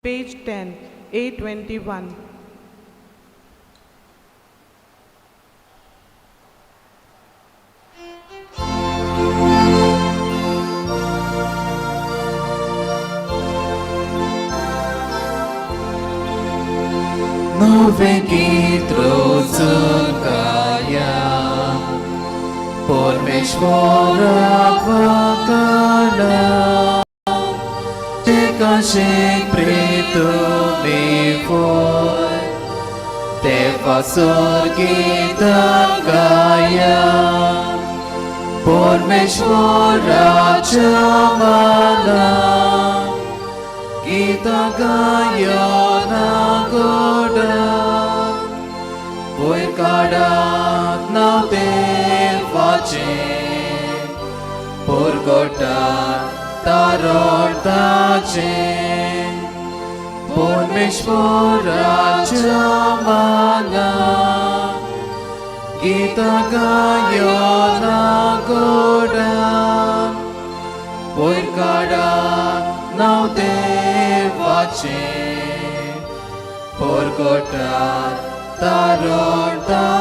Page 10, A21. नवें गीत रोजून गाया परमेश्वराक वाकाणा तेकाशेक प्रेतुमी फूल देवा सोर्गीतां गाया परमेश्वराच्या माना गीतां गायो ना गोडा वयर काडात नांव देवाचें पुरगोटात तारोटाचें परमेश्वराच्या माना गीतां गायो ना गोडा वयर काडात नांव देवाचें पुरगोटात तारोटाचें.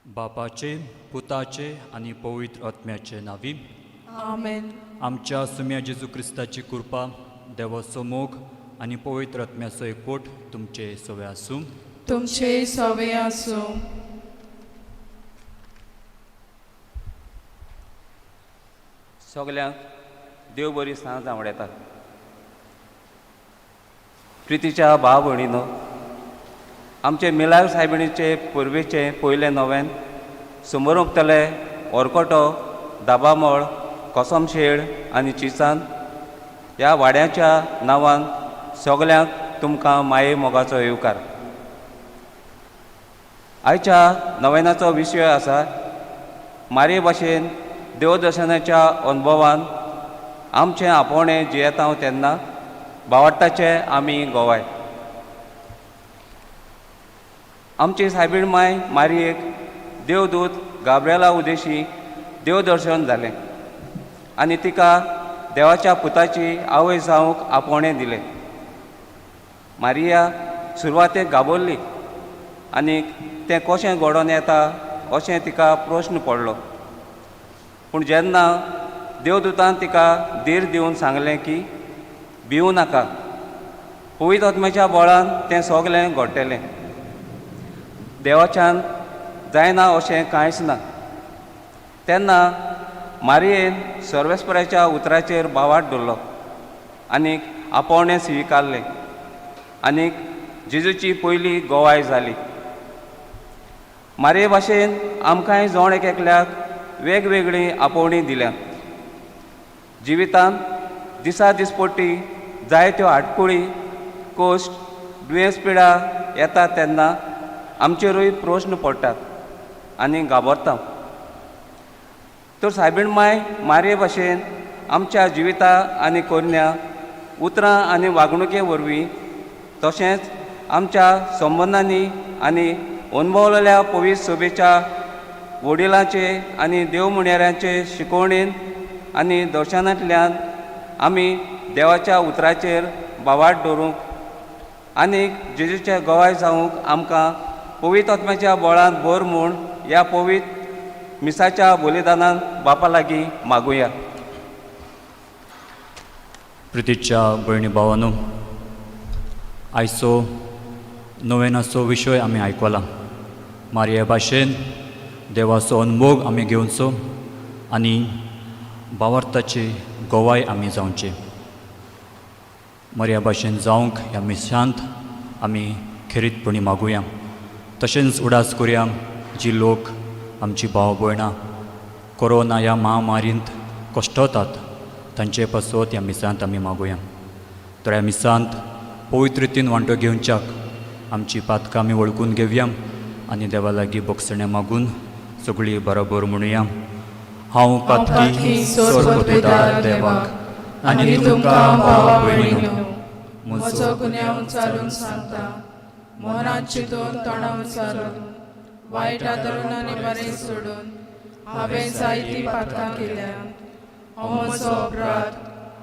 बापाचे, पुताचे आनी पवित्र आत्म्याचे नांवी. आमेन. आमच्या सुम्या जेजू क्रिस्ताची कृपा, देवाचो मोग आनी पवित्र आत्म्याचो एकवट तुमचे सवे आसूं. तुमचे सवे आसूं. सगल्यांक देव बरी सांज आवडटा. प्रितीच्या भाव भयणीनो, आमचे मिलाग्र सायबिणीचे पुर्वेचे पयलें नोवेन समोर उगतले ओरकोटो, दाबामळ, कोसमशेळ आनी चिचान ह्या वाड्याच्या नांवान सगल्यांक तुमकां माये मोगाचो येवकार. आयच्या नवेनाचो विशय आसा मारये भाशेन देवदर्शनाच्या अनुभवान आमचें आपोवणें जियेता तेन्ना भावार्ताचे आमी गोवाय. आमची सायबीण माय मारयेक देवदूत गाब्रेला उदेशी देवदर्शन जालें आनी तिका देवाच्या पुताची आवय जावंक आपोवणें दिलें. मारिया सुरवातेक घाबरली आनी तें कशें घडोवन येता अशें तिका प्रश्न पडलो. पूण जेन्ना देवदूतान तिका धीर दिवन सांगलें की भिवूं नाका, पवित्र आत्म्याच्या बळान तें सगलें घडटलें, देवाच्यान जायना अशें कांयच ना, तेन्ना मारयेन सर्वेस्पराच्या उतराचेर भावार्थ दवरलो आनी आपोवणें स्विकारलें आनी जेजूची पयली गोवाय जाली. मारये भाशेन आमकांय जण एक एकल्याक वेगवेगळीं आपोवणीं दिल्या. जिवितांत दिसा दिसपट्टी जायत्यो आटकुळी, कोश्ट, दुयेंस, पिडा येता तेन्ना आमचेरूय प्रश्न पडटात आनी घाबरता. तर सायबीण माय मारये भाशेन आमच्या जिविता आनी करण्या, उतरां आनी वागणुके वरवीं तशेंच आमच्या संबंदांनी आनी अनुभवलेल्या पवित्र सभेच्या वडिलांचे आनी देव म्हणयाऱ्यांचे शिकवणेन आनी दर्शनांतल्यान आमी देवाच्या उतराचेर भावार्थ दवरूंक आनी जेजूचे गवाय जावंक आमकां पवित्र आत्म्याच्या बळान भर म्हूण ह्या पवित्र मिसाच्या बलिदानान बापा लागीं मागुया. प्रितीच्या भयणी भावानो, आयचो नोवेनाचो विशय आमी आयकला. मारये भाशेन देवाचो अनमोग आमी घेवचो आनी भावार्थाची गोवाय आमी जावचे. मरया भाशेन जावंक ह्या मिशांत आमी खेरीतपणी मागुया. तशेंच उडास करुया जी लोक आमची भाव भयणां कोरोना ह्या महामारींत कश्टतात तांचे पासत ह्या मिसांत आमी मागुया. तर ह्या मिसांत पवित्र रितीन वांटो घेवच्याक आमची पातकां आमी वळखून घेवया आनी देवा लागीं भोगसणें मागून सगळीं बरोबर म्हणुया. हांव पातकी सोरपोतेदार देवाक आनी तुमकां भाव भयणीनो म्हजो गुन्यांव चालून सांगता. मनात चिंतून तोंडां उचारून वायट आदरून आनी बरें सोडून हांवें जायतीं पातकां केल्यांत. हो म्हजो अपराध,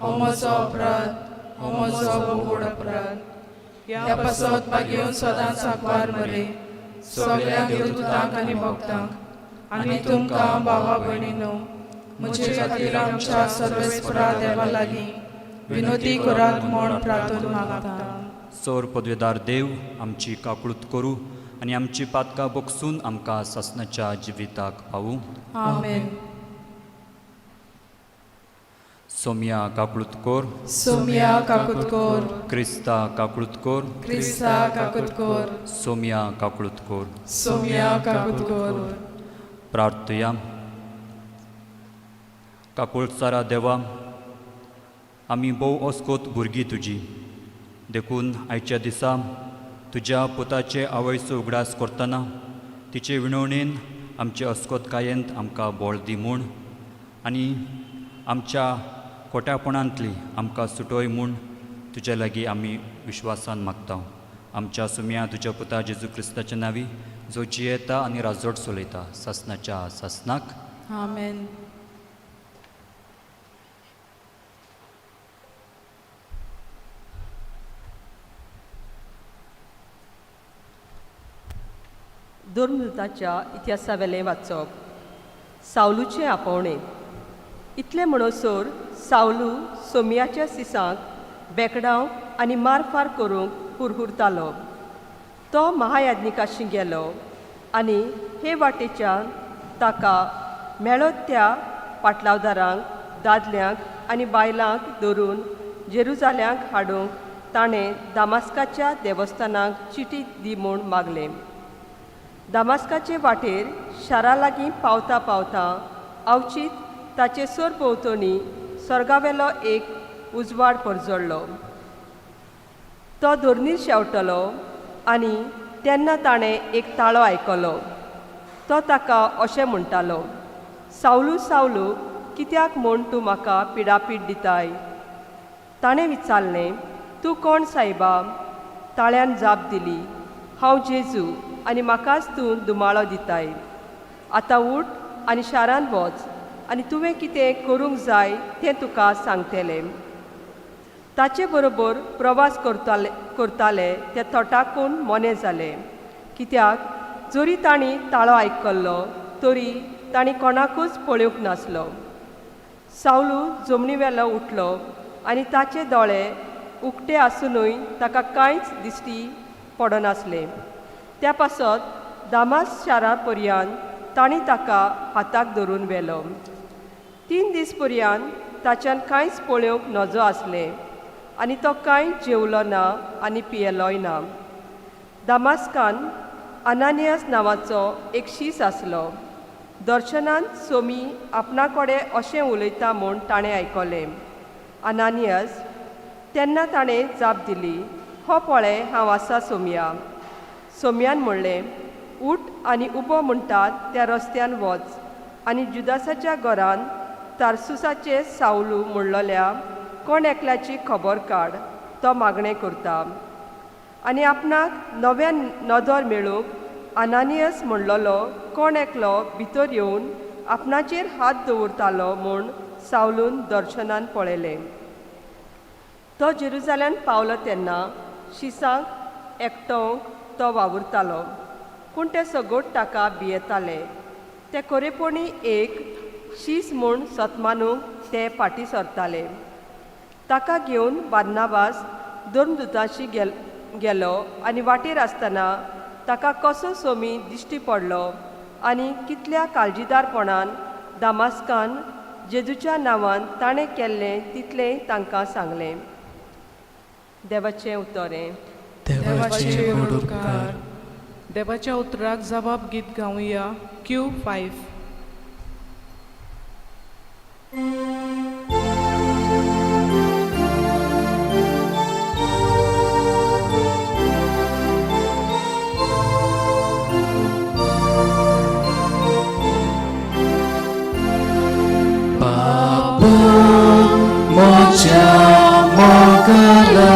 हो म्हजो अपराध, हो म्हजो व्हड अपराध. ह्या पासत मागीर सदांच आंकवार मरे, सगळ्या देवदूतांक आनी भक्तांक आनी तुमकां भावा भयणीनो म्हजे खातीर आमच्या सर्वेस्परा देवा लागीं विनोदी करात म्हूण प्रार्थना मागता. सोर पदवेदार देव आमची काकळूत करूं आनी आमची पातकां बगसून आमकां सासणाच्या जिविताक पावूं. आमेन. सोमया काकळूत कोर. सोमया काकूत कोर. क्रिस्ता काकळूत कोर. क्रिस्ता काकूत कोर. सोमया काकळूत कोर. सोमया काकूत कोर. प्रार्थया. काकुळसारा देवा, आमी भोव अस्कोत भुरगीं तुजी, देखून आयच्या दिसा तुज्या पुताचे आवयचो उगडास करतना तिचे विनवणेन आमचे अस्कोतकायेंत आमकां बळ दी म्हूण आनी आमच्या खोट्यापणांतली आमकां सुटोय म्हूण तुज्या लागीं आमी विश्वासान मागता. आमच्या सुम्या तुज्या पुता जेजू क्रिस्ताच्या नांवी, जो जियेता आनी राजवट चलयता सासणाच्या सासणाक. आमेन. धर्मदूताच्या इतिहासावेलें वाचप. सावलूचें आपोवणें. इतलें म्हणसर सावलू सोमयाच्या सिसांक बेकडावंक आनी मारफार करूंक हुरहुरतालो. तो महायाज्ञिकाशी गेलो आनी हे वाटेच्यान ताका मेळत त्या पाटलावदारांक, दादल्यांक आनी बायलांक धरून जेरुजाल्यांक हाडूंक ताणें दामास्काच्या देवस्थानाक चिटी दी म्हूण मागलें. दामास्काचे वाटेर शारा लागीं पावता पावता अवचीत ताचे सरभोंवतणी स्वर्गावेलो एक उजवाड परजळ्ळो. तो धरणीर शेंवटलो आनी तेन्ना ताणें एक ताळो आयकलो. तो ताका अशें म्हणटालो, सावलू सावलू, कित्याक म्हूण तूं म्हाका पिडापीड दिताय? ताणें विचारलें, तूं कोण सायबा? ताळ्यान जाप दिली, हांव जेजू आनी म्हाकाच तूं दुमाळो दिताय. आतां उठ आनी शारांत वच आनी तुवें कितें करूंक जाय तें तुका सांगतलें. ताचे बरोबर प्रवास करताले ते थटाकून मोने जाले, कित्याक जरी तांणी ताळो आयकल्लो तरी तांणी कोणाकूच पळोवंक नासलो. सावलू जमनीवेलो उठलो आनी ताचे दोळे उक्ते आसुनूय ताका कांयच दिश्टी पडनासलें. त्या पासत दामास शारा पर्यंत तांणी ताका हाताक धरून व्हेलो. 3 दीस पर्यंत ताच्यान कांयच पळोवंक नजो आसलें आनी तो कांय जेवलो ना आनी पियेलोय ना. दामास्कान अनानियास नांवाचो एक शीस आसलो. दर्शनांत सोमी आपणा कडेन अशें उलयता म्हूण ताणें आयकलें, अनानियास. तेन्ना ताणें जाप दिली, हो पळय हांव आसा सोमया. सोमयान म्हणलें, उठ आनी उबो म्हणटात त्या रस्त्यान वच आनी जुदासाच्या घरान तारसुसाचे सावलू म्हणलोल्या कोण एकल्याची खबर काड, तो मागणें करता. आनी आपणाक नव्यान नदर मेळूंक अनानियस म्हणलोलो कोण एकलो भितर येवन आपणाचेर हात दवरतालो म्हूण सावलून दर्शनान पळयलें. तो जेरुजाल्यान पावलो तेन्ना शिसांक एकटोवंक तो वावुरतालो, पूण ते सगोट ताका भियेताले. ते कोरेपणी एक शीस म्हूण सतमानूंक ते फाटीं सरताले. ताका घेवन बार्नाबास धर्मदूताशी गेलो आनी वाटेर आसतना ताका कसो सोमी दिश्टी पडलो आनी कितल्या काळजीदारपणान दामास्कान जेजूच्या नांवान ताणें केल्लें तितलेंय तांकां सांगलें. देवाचें उतरें. देवाचे व्हड उपकार. देवाच्या उतराक जबाब गीत गावया. Q5. बाबा म्हज्या मोगाला,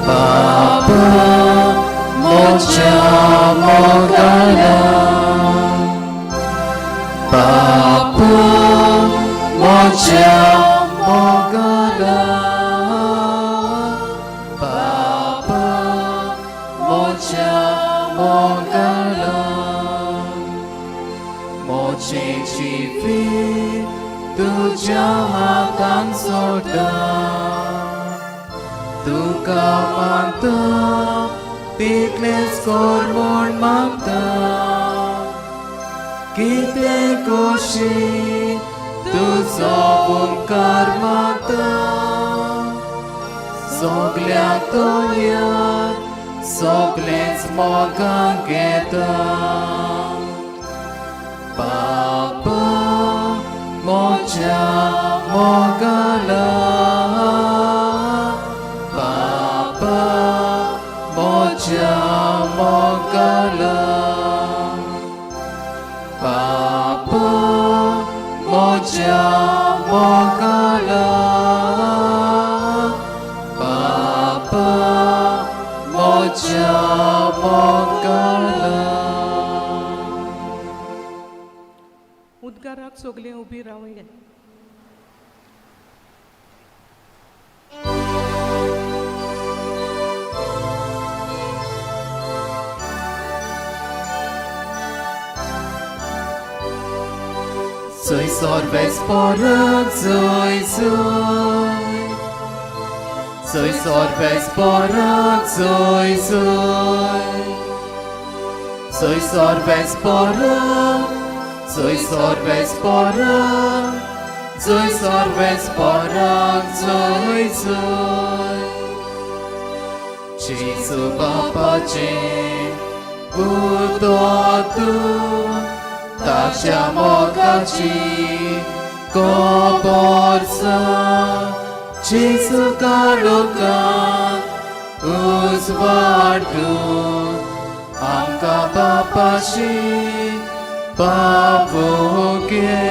बाबा म्हज्या मोगाला, बाबा म्हज्या मोगाला बापा म्हज्या मोगाला म्हजें जिवीत तुज्या हातान सोडटा तुका मानता तितलेंच कर म्हूण मागता कितें खोशी तुजो उपकार मागता सगल्या तोयार सगलेंच मोगान घेता बापा म्हज्या मोगाला बापा म्हज्या मोगाला बापा म्हज्या मोगाला बापा म्हज्या मोगाला. उद्गाराक सगलीं उबी रावया. Soy sorves porak, soy soy. Soy sorves porak, soy soy. Soy sorves porak, soy sorves porak, soy sorves porak, soy soy. Jesu बापाचे पुतो तूं ताच्या मोगाची खबर सांग जेजू काळोखांत उजवाडून आमकां बापाशी पावोवंक घे.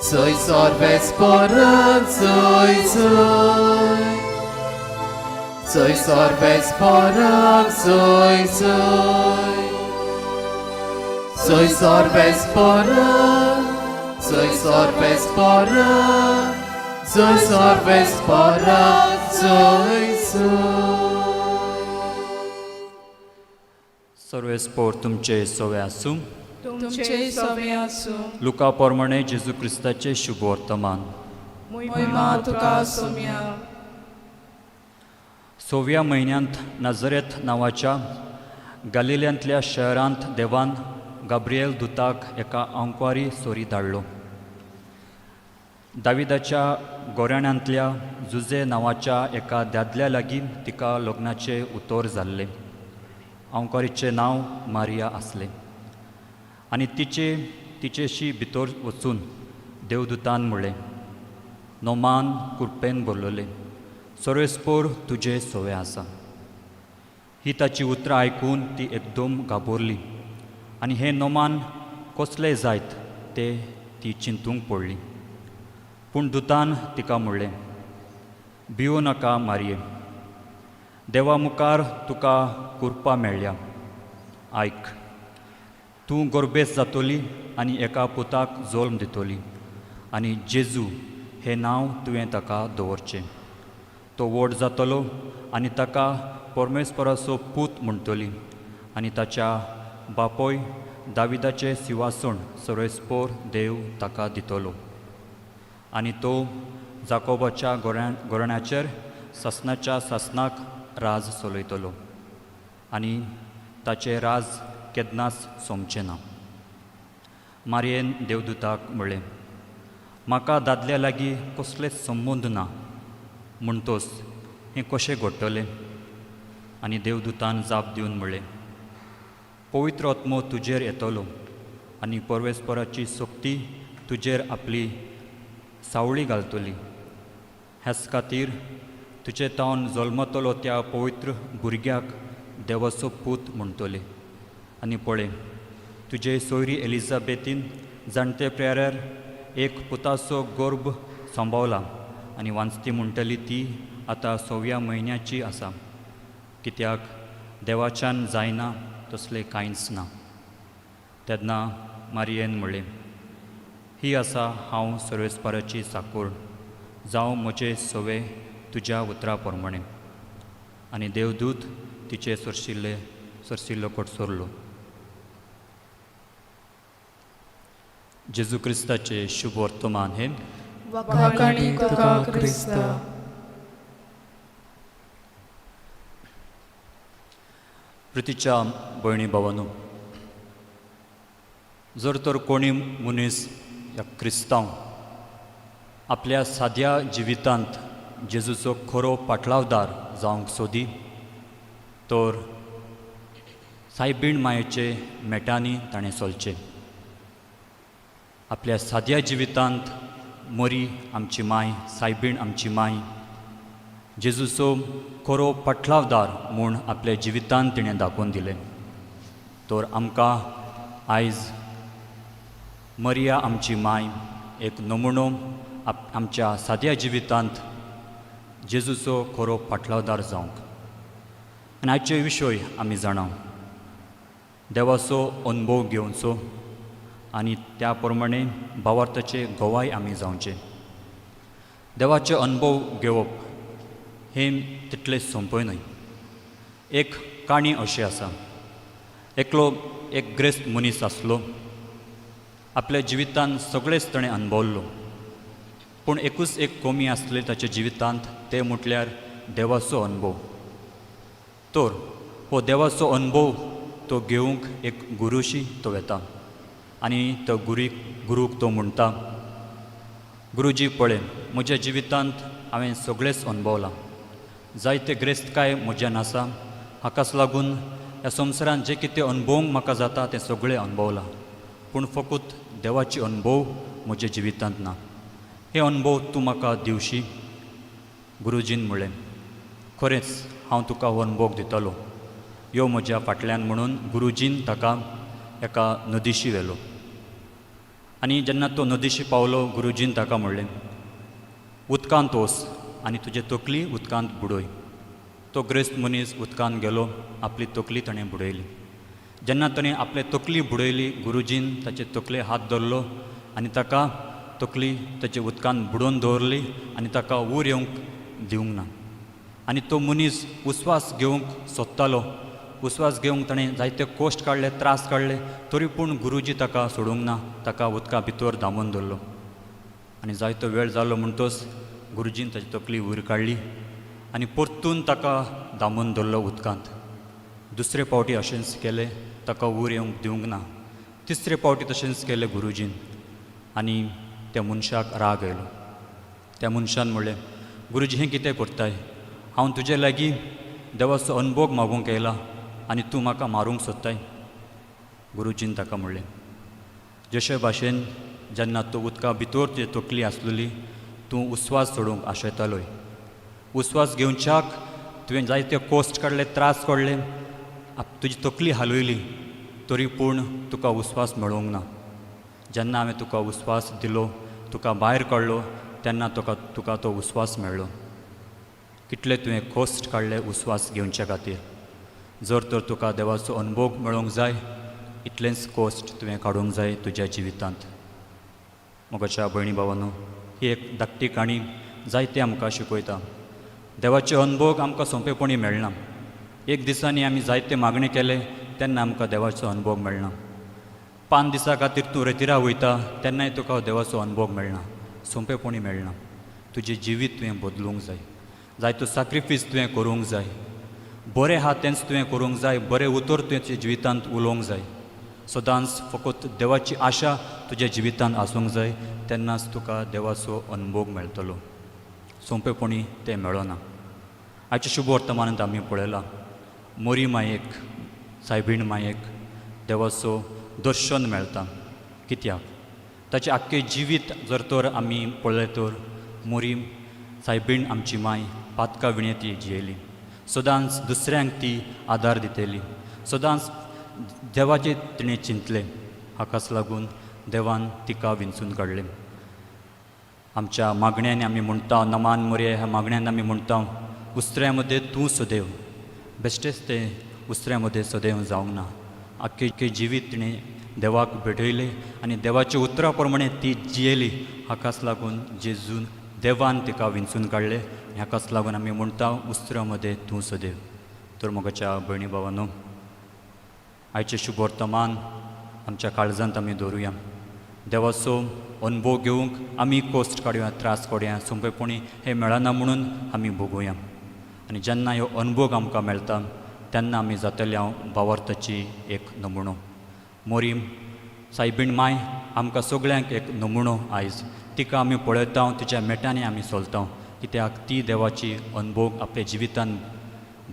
जंय सर्वेस्पराक जंय जंय जंय सर्वेस्पराक जंय जंय जंय सर्वेस्पराक जंय सर्वेस्पराक जंय सर्वेस्पराक जंय जंय. सर्वेस्पोर तुमचे सोवे आसूं. तुमचेय सवे आसूं. लुका प्रमाणे जेजू क्रिस्ताचें शुभ वर्तमान. मोहिमा तुका सोम्या. सव्या म्हयन्यांत नाजरेत नांवाच्या गालिल्यांतल्या शहरांत देवान गाब्रिएल दुताक एका आंकवारी सोरी धाडलो. दाविदाच्या गोऱ्याण्यांतल्या जुजे नांवाच्या एका दादल्या लागीं तिका लग्नाचें उतर जाल्लें. आंकवारीचें नांव मारिया आसलें आनी तिचे तिचेशी भितर वचून देवदूतान म्हणलें, नोमान कुरपेन भरलेलें, सर्वेस्पोर तुजें सोवे आसा. ही ताची उतरां आयकून ती एकदम घाबरली आनी हें नोमान कसलें जायत तें ती चिंतूंक पडली. पूण दुतान तिका म्हणलें, भिवो नाका मारये, देवा मुखार तुका कुरपा मेळ्ळ्या. आयक, तूं गोरबेस जातली आनी एका पुताक जल्म दितली आनी जेजू हें नांव तुवें ताका दवरचें. तो व्हड जातलो आनी ताका परमेश्वराचो पूत म्हणटली आनी ताच्या बापोय दाविदाचें सिंवासण सर्वेस्पोर देव ताका दितलो आनी तो जाकोबाच्या गोरण्याचेर सासणाच्या सासणाक राज चलयतलो आनी ताचें राज केन्नाच सोंपचें ना. मारयेन देवदूताक म्हणलें, म्हाका दादल्या लागीं कसलेच संबंद ना, म्हणटोच हें कशें घडटलें? आनी देवदूतान जाप दिवन म्हणलें, पवित्र आत्मो तुजेर येतलो आनी परमेश्वराची शक्ती तुजेर आपली सावळी घालतली. ह्याच खातीर तुजे तावन जल्मतलो त्या पवित्र भुरग्याक देवाचो पूत म्हणटले. आनी पळय, तुजे सोयरी एलिजाबेथीन जाणटे प्रेरार एक पुताचो गर्भ सांबावला आनी वांचती म्हणटली ती आतां सव्या म्हयन्याची आसा, कित्याक देवाच्यान जायना तसलें कांयच ना. तेन्ना मारयेन म्हणलें, ही आसा हांव सर्वेस्पाराची साकोर, जावं म्हजें सवे तुज्या उतरा प्रमाणें. आनी देवदूत तिचे सरशिल्ले सरशिल्लो कोटसरलो. जेजू क्रिस्ताचें शुभ वर्तमान हें. वाखाणी तुका क्रिस्ता. प्रितीच्या भयणी भावानू, जर तर कोणी मनीस या क्रिस्तांव आपल्या साद्या जिवितांत जेजूचो खरो पाटलावदार जावंक सोदी तर सायबीण मायेचे मेटांनी ताणें चलचें. आपल्या साद्या जिवितांत मरी आमची माय, सायबीण आमची माय, जेजूचो खरो पाटलावदार म्हूण आपल्या जिवितांत तिणें दाखोवन दिलें. तर आमकां आयज मरिया आमची माय एक नमुनो आमच्या साद्या जिवितांत जेजूचो खरो पाटलावदार जावंक. आनी आयचे विशय आमी जाणा, देवाचो अनुभव घेवचो आनी त्या प्रमाणे भावार्थाचे गवाय आमी जावचे. देवाचे अनुभव घेवप हें तितलें सोंपें न्हय. एक काणी अशी आसा. एकलो एक ग्रेस्त मनीस आसलो. आपल्या जिवितांत सगळेंच ताणें अनुभवल्लो, पूण एकूच एक कमी आसलें ताच्या जिवितांत, तें म्हटल्यार देवाचो अनुभव. तर हो देवाचो अनुभव तो घेवंक एक गुरुशी तो वेता आनी तो गुरूक तो म्हणटा, गुरुजी पळय, म्हज्या जिवितांत हांवें सगळेंच अनुभवलां, जायते ग्रेस्तकाय म्हज्यान आसा, हाकाच लागून ह्या संवसारांत जें कितें अनुभवंक म्हाका जाता तें सगळें अनुभवलां, पूण फकत देवाचे अनुभव म्हज्या जिवितांत ना. हे अनुभव तूं म्हाका दिवशी? गुरुजीन म्हणलें, खरेंच हांव तुका हो अनुभव दितलो, यो म्हज्या फाटल्यान. म्हणून गुरुजीन ताका एका नदीशी व्हेलो आनी जेन्ना तो नदीशी पावलो, गुरुजीन ताका म्हणलें, उदकांत वच आनी तुजे तकली उदकांत बुडय. तो ग्रेस्त मनीस उदकांत गेलो, आपली तकली ताणें बुडयली. जेन्ना ताणें आपले तकली बुडयली, गुरुजीन ताचे तकले हात धरलो आनी ताका तकली ताचे उदकांत बुडोवन दवरली आनी ताका ऊर येवंक दिवंक ना. आनी तो मनीस उस्वास घेवंक सोदतालो. उस्वास घेवंक ताणें जायते कश्ट काडले, त्रास काडले, तरी पूण गुरुजी ताका सोडूंक ना, ताका उदका भितर दामून दवरलो. आनी जायतो वेळ जालो म्हणटच गुरुजीन ताची तकली वयर काडली आनी परतून ताका दामून दवरलो उदकांत. दुसरे फावटी अशेंच केलें, ताका ऊर येवंक दिवंक ना. तिसरे फावटी तशेंच केलें गुरुजीन आनी त्या मनशाक राग आयलो. त्या मनशान म्हणलें, गुरुजी हें कितें करताय? हांव तुजे लागीं देवाचो अनुभव मागूंक येयला आनी तूं म्हाका मारूंक सोदताय? गुरुजीन ताका म्हणलें, जशे भाशेन जेन्ना तूं उदका भितर तुजी तकली आसलेली, तूं उस्वास सोडूंक आशेतालोय. उस्वास घेवच्याक तुवें जायते कश्ट काडले, त्रास काडले, तुजी तकली हालयली, तरी पूण तुका उस्वास मेळोंक ना. जेन्ना हांवें तुका उस्वास दिलो, तुका भायर काडलो, तेन्ना तुका तो उस्वास मेळ्ळो. कितले तुवें कश्ट काडले उस्वास घेवच्या खातीर. जर तर तुका देवाचो अनुभव मेळोंक जाय, इतलेंच कश्ट तुवें काडूंक जाय तुज्या जिवितांत. मोगाच्या भयणी भावानो, ही एक धाकटी काणी जायते आमकां शिकयता. देवाचे अनुभव आमकां सोंपेपणी मेळना. एक दिसांनी आमी जायते मागणें केले तेन्ना आमकां देवाचो अनुभव मेळना. 5 दिसां खातीर तूं रेतिरा वयता तेन्नाय तुका देवाचो अनुभव मेळना, सोंपेपणी मेळना. तुजें जिवीत तुवें बदलूंक जाय, जायतो साक्रिफीस तुवें करूंक जाय, बरें आहा तेंच तुवें करूंक जाय, बरें उतर तुवें तुज्या जिवितांत उलोवंक जाय. सदांच फकत देवाची आशा तुज्या जिवितांत आसूंक जाय, तेन्नाच तुका देवाचो अनुभव मेळटलो. सोंपेपणी तें मेळना. आयच्या शुभ वर्तमानांत आमी पळयलां, मोरी मायेक, सायबीण मायेक देवाचो दर्शन मेळटा. कित्याक ताचें आख्खें जिवीत जर तर आमी पळयलें तर मोरी सायबीण आमची माय पातका विणें ती जियेली. सदांच दुसऱ्यांक ती आदार दितली, सदांच देवाचें तिणें चिंतलें. हाकाच लागून देवान तिका विंचून काडलें. आमच्या मागण्यांनी आमी म्हणटा, नमान मोरये ह्या मागण्यांनी आमी म्हणटा, उस्त्र्या मदें तूं सदैव. बेश्टेच तें उस्त्र्या मदें सदैव जावंक ना. आख्खें जिवीत तिणें देवाक भेटयली आनी देवाच्या उतरा प्रमाणे ती जियेली. हाकाच लागून जेजून देवान तिका विंचून काडलें. हाकाच लागून आमी म्हणटा उस्त्रा मदें तूं सदैव. तर मोगाच्या भयणी भावांनो, आयचें शुभवर्तमान आमच्या काळजांत आमी दवरुया. देवाचो अनुभव घेवंक आमी कोश्ट काडुया, त्रास काडुया, सोंपेपणी हें मेळना म्हणून आमी भोगुया. आनी जेन्ना ह्यो अनुभव आमकां मेळटा तेन्ना आमी जातले हांव भावार्थाची एक नमुनो. मोरीम सायबीण माय आमकां सगळ्यांक एक नमुनो. आयज तिका आमी पळयता, तिच्या मेटांनी आमी चलता, कित्याक ती देवाची अनुभव आपल्या जिवितान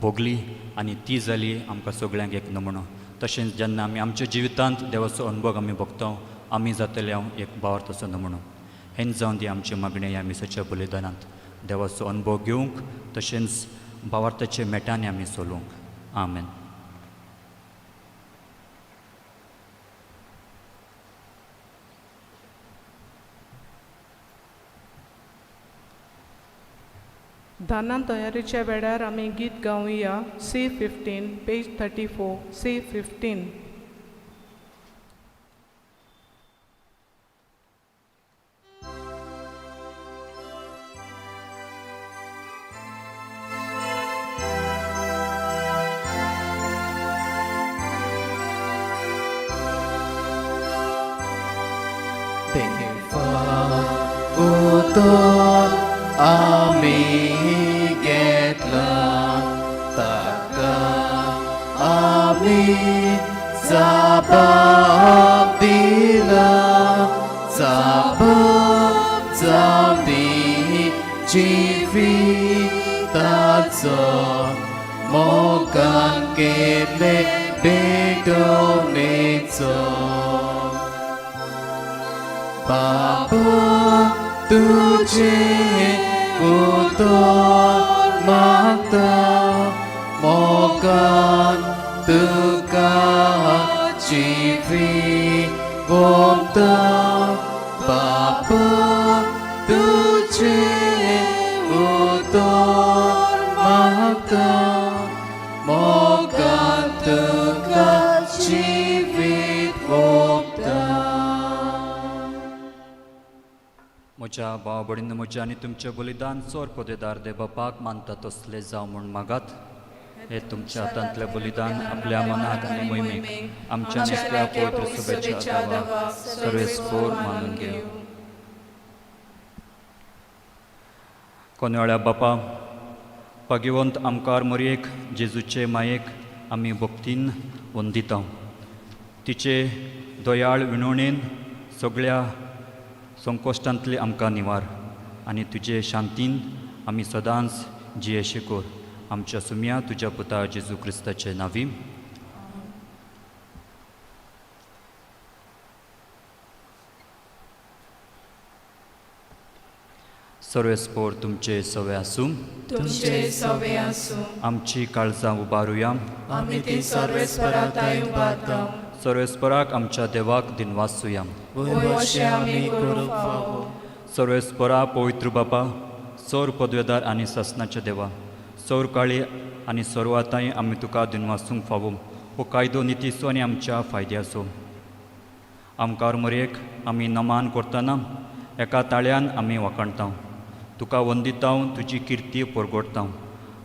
भोगली आनी ती जाली आमकां सगळ्यांक एक नमुनो. तशेंच जेन्ना आमी आमच्या जिवितांत देवाचो अनुभव आमी भोगता, आमी जातले हांव एक भावार्थाचो नमुनो. हेंच जावन ती आमची मागणें ह्या मिसाच्या बलिदानांत देवाचो अनुभव घेवंक तशेंच भावार्थाच्या मेटांनी आमी चलूंक. आमेन. दाना तयारीच्या वेळार आमी गीत गावया C 15 page 34 C 15. देवा उतर आमी घेतला, ताका आमी जाप दिला. जाप जावंदी जिविताचो मोगान केल्ले भेटवणेचो. बाबा तुझे उतर मागता, मोगान तुका जिवीत ओंपता. बाबा तुझे उतर मागता, मोगान तुका जिवीत ओंपता. म्हज्या भाव भयणींनो, म्हज्या आनी तुमचें बलिदान चोर पदेदार देव बापाक मानता तसलें जावं म्हूण मागात. हे तुमच्या हातांतलें बलिदान आपल्या मनाक आनी मोहिमेक आमच्या आनी पवित्र सभेच्या देवाक सर्वेस्पोर मानून घेवं. कोनवेळ्या बापा, भाग्यवंत आमकार मरयेक जेजूचे मायेक आमी भक्तीन वंदिता. तिचे दयाळ विणवणेन सगळ्या संकोश्टांतले आमकां निवार आनी तुजे शांतीन आमी सदांच जियेशे कर. आमच्या सुम्या तुज्या पुता जेजू क्रिस्ताचे नांवी. सर्वेस्पोर तुमचे सवे आसूं. तुमचे सवे आसूं. आमची काळजां उबारुया. आमी ती सर्वेस्परा थंय उबारता. सर्वेस्पराक आमच्या देवाक दिनवासुया. वय अशें आमी करूंक फावो. सर्वेस्परा पवित्र बापा, सौर पदवेदार आनी सासनाच्या देवा, सौर काळी आनी सर्वाताय आमी तुका दिनवासूंक फावो. हो कायदो नितीचो आनी आमच्या फायद्याचो. आमकार मरयेक आमी नमान करतना एका ताळ्यान आमी वाखाणता, तुका वंदिता, तुजी किर्ती परगटता.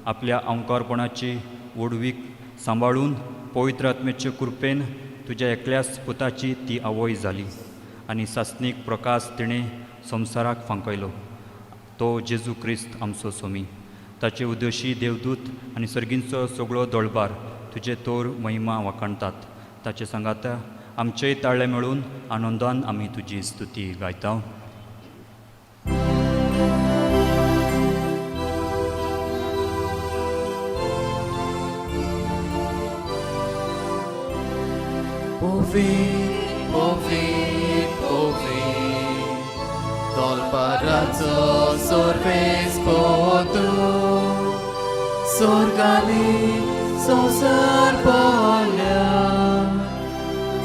आपल्या अंकारपणाची व्हडवीक सांबाळून पवित्र आत्म्याचे कृपेन तुज्या एकल्याच पुताची ती आवय जाली आनी सासणीक प्रकाश तिणें संवसाराक फांकयलो, तो जेजू क्रिस्त आमचो सोमी. ताचे उद्देशी देवदूत आनी सर्गींचो सगळो दळबार तुजे तोर महिमा वाखाणतात. ताचे सांगाता आमचेय ताळे मेळून आनंदान आमी तुजी स्तुती गायता. पवीत पवीत पवीत तोलपाराचो सर्वेस्पोर, स्वर्गांनी संवसार भरल्या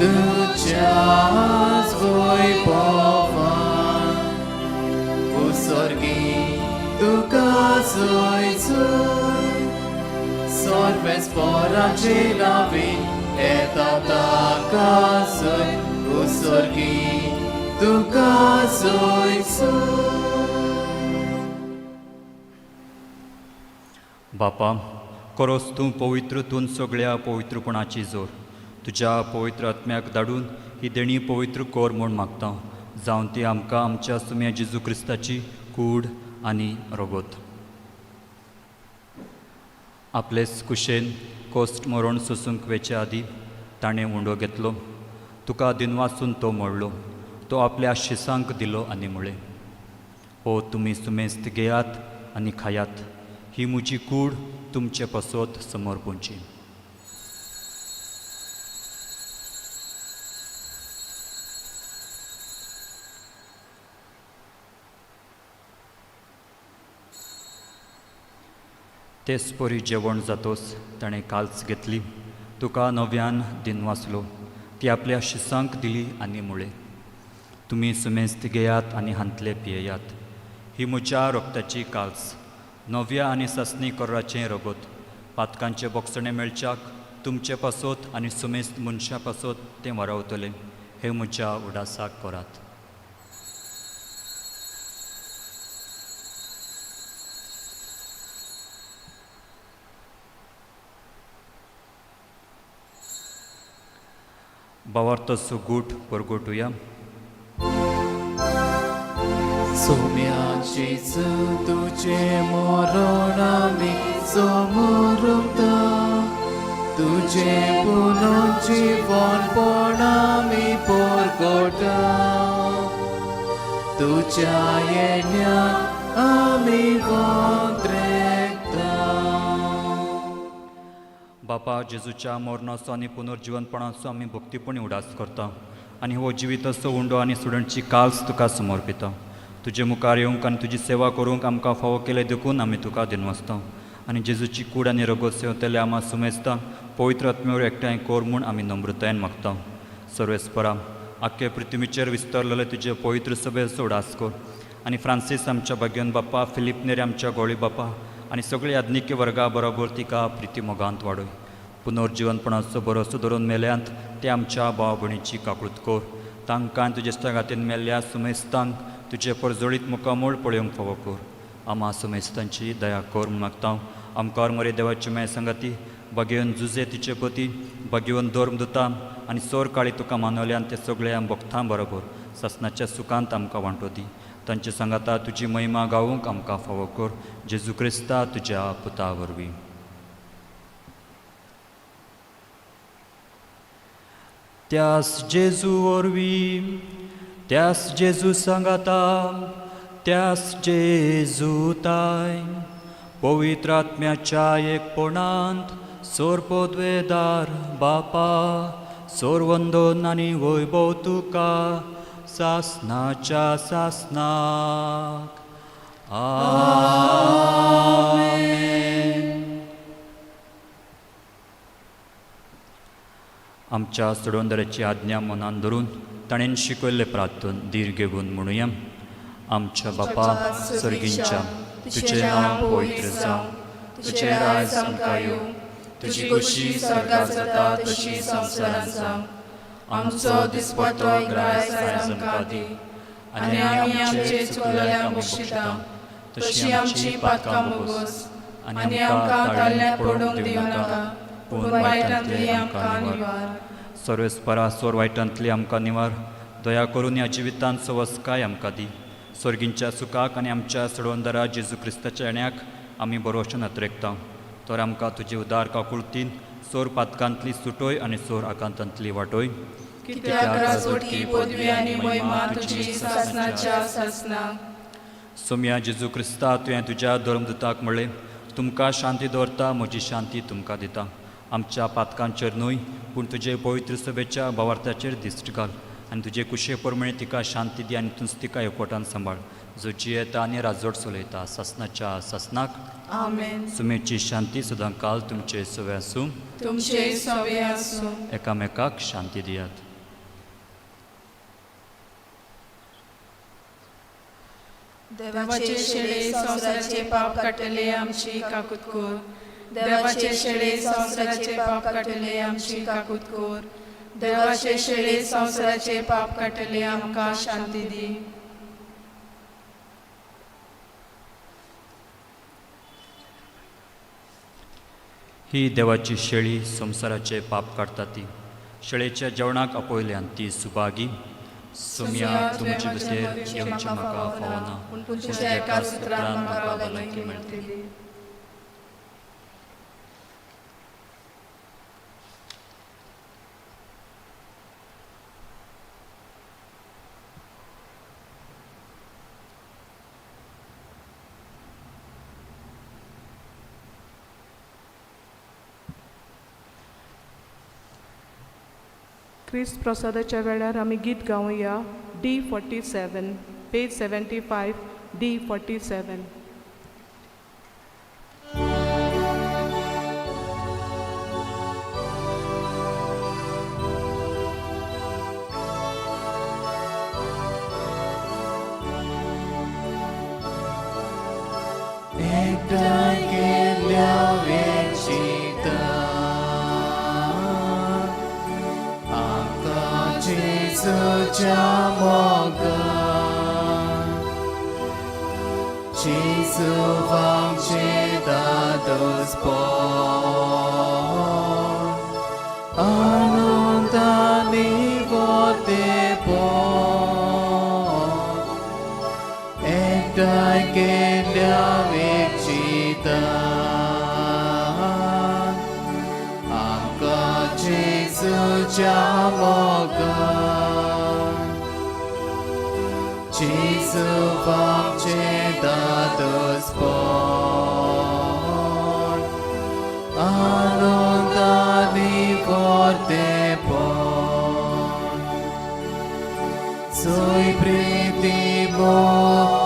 तुज्याच वैभवान. उत्सर्गी तुका जय जय, सर्वेस्पोराचे नांवी येता ताका सय उसर्गी तुका सोय बापा, करोस तूं पवित्र तूं सगळ्या पवित्रपणाची जोर तुज्या पवित्र आत्म्याक धाडून ही देणी पवित्र कर म्हूण मागता, जावन ती आमकां आमच्या सुम्या जेजू क्रिस्ताची कूड आनी रगत. आपलेच कुशेन कोस्ट मरण सोसूंक वेचे आदीं ताणें उंडो घेतलो, तुका दिनवासून तो मोडलो, तो आपल्या शिसांक दिलो आनी म्हळें, हो तुमी सुमेस्त घेयात आनी खायात, ही म्हजी कूड तुमचे पासत समर्पूंची. तेच परी जेवण जातोच ताणें काल्च घेतली, तुका नव्यान दिनवासलो, ती आपल्या शिसांक दिली आनी म्हळें, तुमी सुमेस्त घेयात आनी हांतले पियेयात, ही म्हज्या रक्ताची काल्स, नव्या आनी सासणी कोर्राचें रगत, पातकांचें बोगसणें मेळच्याक तुमचे पासत आनी सुमेस्त मनशां पासत तें वारावतलें, हें म्हज्या उडासाक करात. बावार्थाचो गूट परगटुया. सोम्याचीच तुझे मरण आमी समोरता, तुझे पुनर्जीवनपण आमी परगटा, तुझ्या येण्याक आमी वांत्रेता. बापा, जेजूच्या मरणाचो आनी पुनर्जीवनपणाचो आमी भक्तीपणी उडास करता आनी हो जिविताचो उंडो आनी स्टुडंटची काल्स तुका समर्पिता. तुजे मुखार येवंक आनी तुजी सेवा करूंक आमकां फावो केलें देखून आमी तुका दिनवासता आनी जेजूची कूड आनी रगत सेवतले आमा सुमेजता पवित्र आत्म्यावर एकठांय कर म्हूण आमी नम्रतायेन मागता. सर्वेस्परा, आख्खे पृथ्वीचेर विस्तारलेले तुजे पवित्र सभेचो उडास कर आनी फ्रांसीस आमच्या भाग्यन बाप्पा, फिलीप नेरी आमच्या गोळी बाप्पा आनी सगळे आज्ञिकी वर्गा बरोबर तिका प्रिती मोगांत वाडय. पुनर्जीवनपणाचो भरोसो धरून मेल्यांत ते आमच्या भाव भयणीची काकूत कर, तांकां तुजे सांगातीन मेल्ल्या सुमेस्तांक तुजे परजळीत मुखामूळ पळोवंक फावो कर. आमा सुमेस्तांची दया कर म्हूण मागता. आमकार मरे देवाची माय सांगाती बागेवन जुजे तिचे पती, बागेवन धर्म दुता आनी सोर काळी तुका मानवल्यान ते सगळ्या भक्तां बरोबर सासनाच्या सुखांत आमकां वांटो दी. तांचे सांगाता तुजी महिमा गावूंक आमकां फावो कर, जेजू क्रिस्ता तुज्या पुता वरवीं. त्यास जेजू वरवीं, त्यास जेजू सांगाता, त्यास जेजू ताय, पवित्र आत्म्याच्या एकपणांत सोरपोद्वेदार बापा, सोरवंदन आनी वैभव तुका सासनाच्या सासनाक. आमेन. आमच्या सोडवणदाराची आज्ञा मनान धरून ताणें शिकयल्लें प्रार्थन धीर घेवन म्हणुया. आमच्या बापा सर्गींच्या, तुजें नांव पवित्र जावं, तुजें राज आमकां येवं, तुजी खोशी स्वर्गात जाता तशी संवसारांत जावं. आमचो दिसपट्टो ग्रास आयज आमकां दी आनी आमी आमचे चुकलेल्यांक बक्षिता तशी आमची पातकां बोगोस आनी आमकां ताल्ल्यांत पडूंक दिवं नाका, पूण वायटांतली आमकां निवार. सर्वेस्परा, सोर वायटांतली आमकां निवार. दया करून ह्या जिवितांत सवस्काय आमकां दी. सर्गींच्या सुखाक आनी आमच्या सोडवणदारा जेजू क्रिस्ताच्या येण्याक आमी बरोवचें नत्रेकता. तर आमकां तुजी उदार काकुळतीन सोर पातकांतली सुटोय आनी सोर आकांतांतली वाटोय. कित्याक राजवटी, पदवी आनी महिमा तुजी सासनाच्या सासनाक. सोम्या जेजू क्रिस्ता, तुवें तुज्या धर्मदूताक म्हणलें, तुमकां शांती दवरता, म्हजी शांती तुमकां दिता. आमच्या पातकांचेर न्हय पूण तुजे पवित्र सभेच्या भावार्थाचेर दिश्ट घाल आनी तुजे कुशे प्रमाणे तिका शांती दी आनी तूंच तिका एकवटान सांबाळ, जो जियेता आनी राजवट चलयता सासनाच्या सासनाक. आमेन. सुमेची शांती सदां काल तुमचे सवे आसूं, तुमचे सवे आसूं. एकामेकाक शांती दियात. देवाचे शेळे संवसाराचे पाप काडटले आमची काकूत कर. देवाचे शेळे संवसाराचे पाप काडटले आमची काकूत कोर. देवाचे शेळे संवसाराचे पाप काडटले आमकां शांती दी. ही देवाची शेळी संवसाराचे पाप काडटा ती शेळेच्या जेवणाक आपयल्यान ती सुभागी. सोमया, तुमचे भितर येवचें म्हाका फावना, पूण तुमच्या एका सुत्रान म्हाका भलायकी मेळटली. क्रिस्त प्रसादाच्या वेळार आमी गीत गावया D47, page 75, D47. एकठांय केल्ल्या वेचिता आमकां जेजूच्या मोगान, जेजू आमचें दादोसपण आनंदानी वतेपण एकठांय केल्ल्या वेचिता आमकां जेजूच्या मोगान, जेजू आमचें दादोसपण आनंदानी वतेपण सोय प्रीती मोग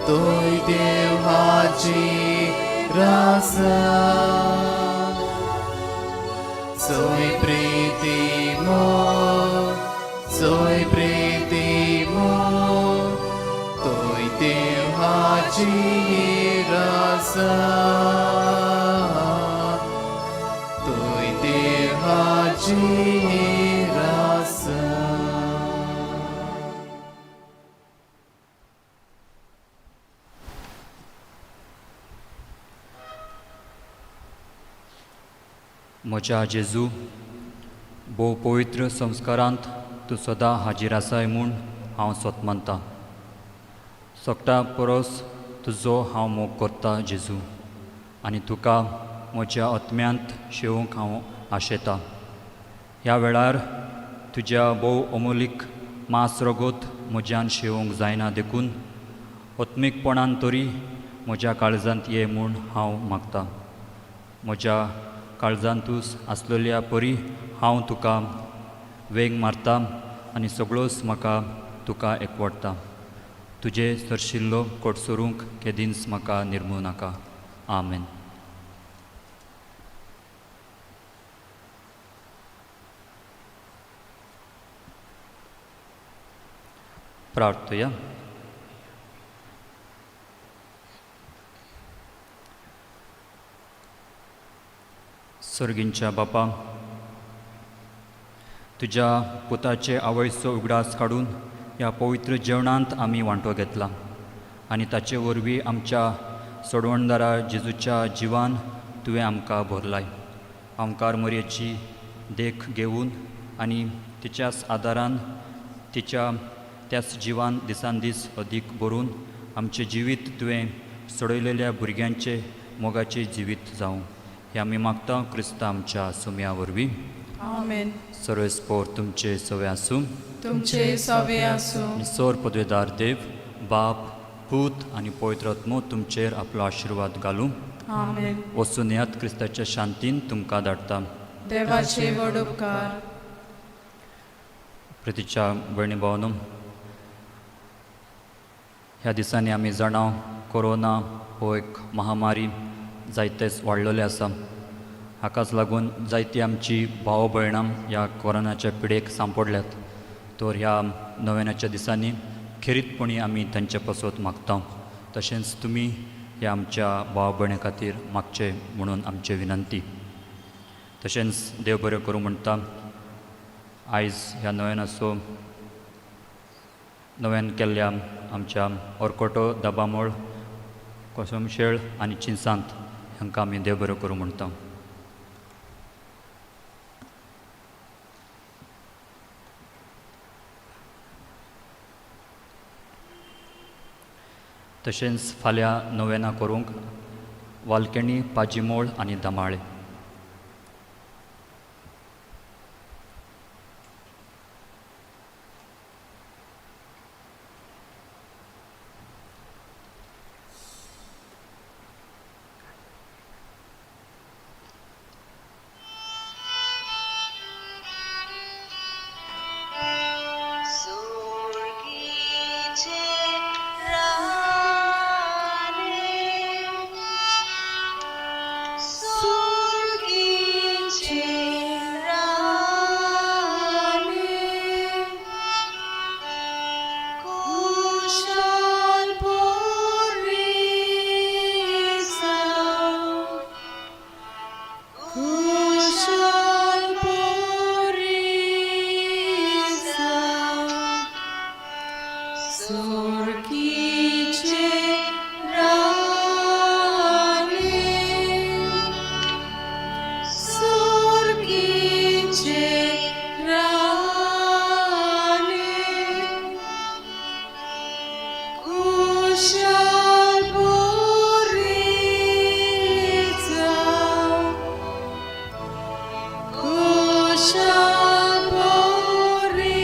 तोय देवाची रासा, सोय प्रीती मोग, सोय प्रीती मोग, तोय देवाची रासा, तोय देवाची रासा. म्हज्या जेजू, भोव पवित्र संस्कारांत तूं सदां हाजीर आसाय म्हूण हांव सोत मानतां. सगळ्या परस तुजो हांव मोग करता जेजू, आनी तुका म्हज्या आत्म्यांत शेवंक हांव आशेतां. ह्या वेळार तुज्या भोव अमोलीक मांस रगत म्हज्यान शेवंक जायना, देखून आत्मीकपणान तरी म्हज्या काळजांत ये म्हूण हांव मागतां. म्हज्या काळजांतूच आसलेल्या परी हांव तुका वेंग मारता आनी सगळोच म्हाका तुका एकवटता. तुजें सरशिल्लो कोटसरूंक केदींच म्हाका निर्मू नाका. आमेन. प्रार्थया. सर्गींच्या बापा, तुज्या पुताचे आवयचो उगडास काडून ह्या पवित्र जेवणांत आमी वांटो घेतला आनी ताचे वरवीं आमच्या सोडवणदारा जेजूच्या जिवान तुवें आमकां भरलाय. आमकार मोरयेची देख घेवन आनी तिच्याच आदारान तिच्या त्याच जिवान दिसान दीस अदीक भरून आमचें जिवीत तुवें सोडयलेल्या भुरग्यांचे मोगाचें जिवीत जावं, हें आमी मागता क्रिस्ता आमच्या सुम्या वरवीं. आमेन. सर्वेस्पोर तुमचे सवे आसूं. तुमचे सवे आसूं. आनी सोर पदवेदार देव बाप, पूत आनी पवित्र आत्मो तुमचेर आपलो आशिर्वाद घालूं. आमेन. वचून येयात, क्रिस्ताच्या शांतीन तुमकां धाडटा. देवाचे व्हड उपकार. प्रितीच्या भयणी भावनो, ह्या दिसांनी आमी जाणा कोरोना हो एक महामारी जायतेच वाडलेले आसा. हाकाच लागून जायती आमची भाव भयणां ह्या कोरोनाच्या पिडेक सांपडल्यात. तर ह्या नव्याच्या दिसांनी खेरीतपणी आमी तांचे पासत मागता. तशेंच तुमी ह्या आमच्या भाव भयणी खातीर मागचें म्हणून आमचें विनंती. तशेंच देव बरें करूं म्हणटा. आयज ह्या नव्यानाचो नव्यान केल्ल्या आमच्या ऑर्कोटो, दाबामोळ, कोसमशेळ आनी चिंचांत हांकां आमी देव बरें करूं म्हणटा. तशेंच फाल्यां नोवेना करूंक वालकेणी, पाजीमोळ आनी दमाळे. कुशाल बोरीचा, कुशाल बोरीचा.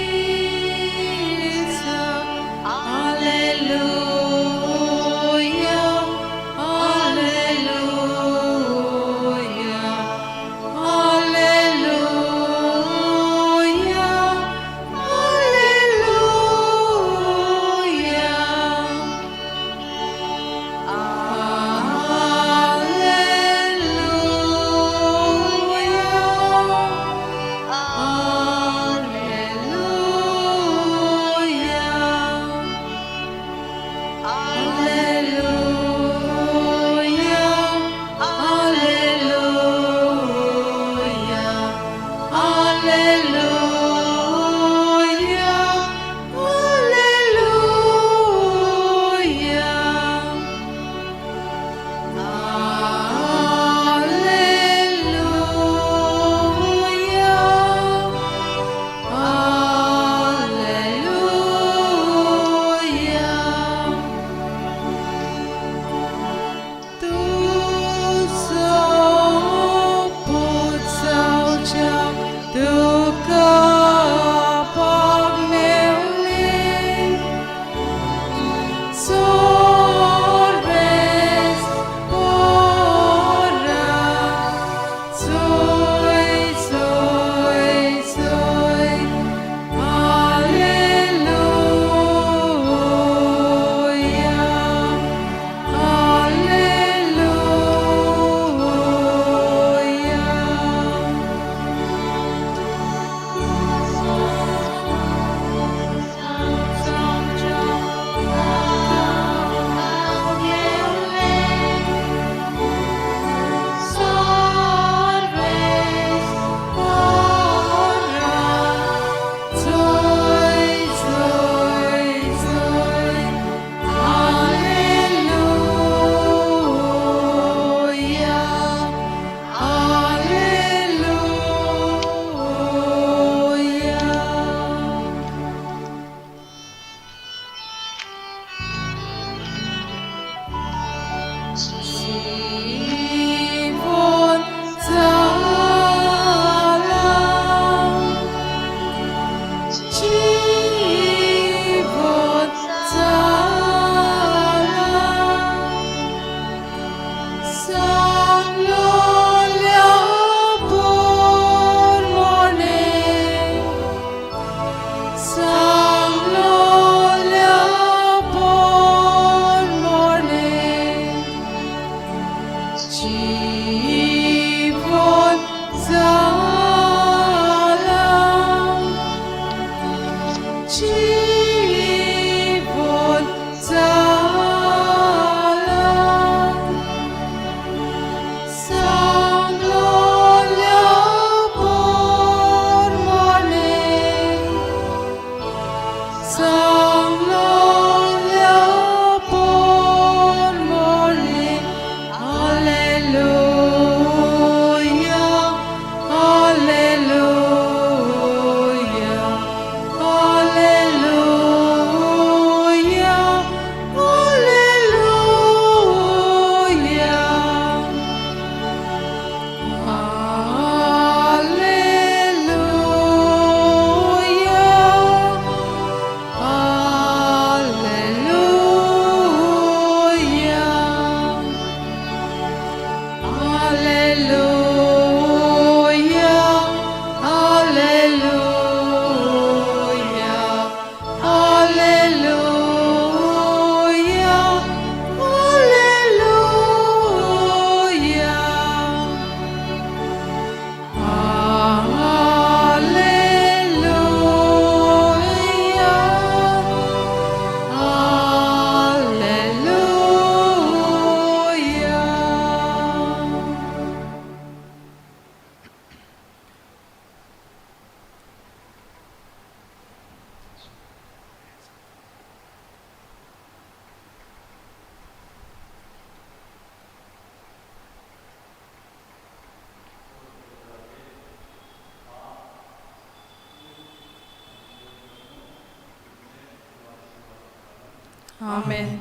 आमेन.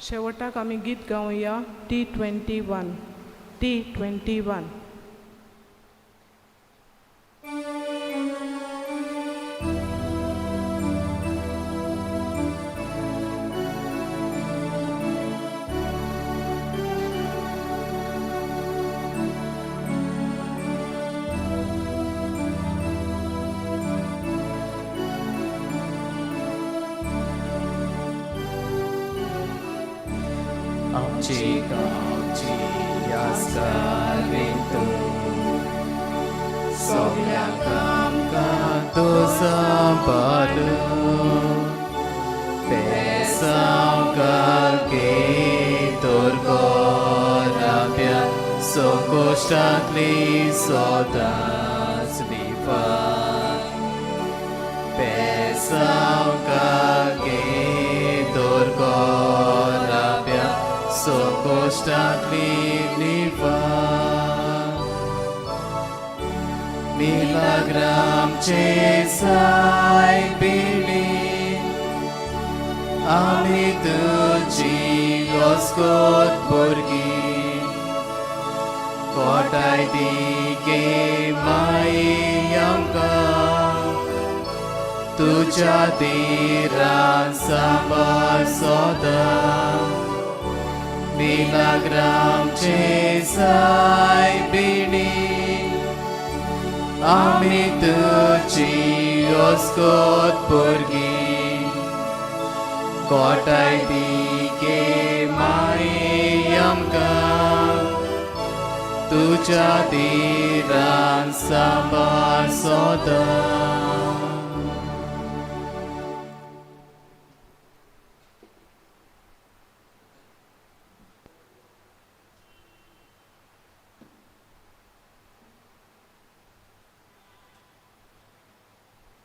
शेवटाक आमी गीत गावया T21, T21. आमची गांवची यास्कारी तूं, सगळ्यांक आमकां तूं सांबाळ, पेसांवकार गे तर गोराब्या संकोश्टांतली सदांच लिफार, पेसांवकार गे तर गोराब्या संकोश्टांतली लिफार. मिलाग्रामचे सायबिणी, आमी तुजी ओस्कोत भुरगीं, कोटाय दी गे माई आमकां, तुज्या दिरान सांबाळ सदां. मिलाग्रामचे सायबिणी, आमी तुजी ओस्कोत भुरगीं, कोटाय दी गे माई आमकां, तुज्या दिरान सांबाळ सदां.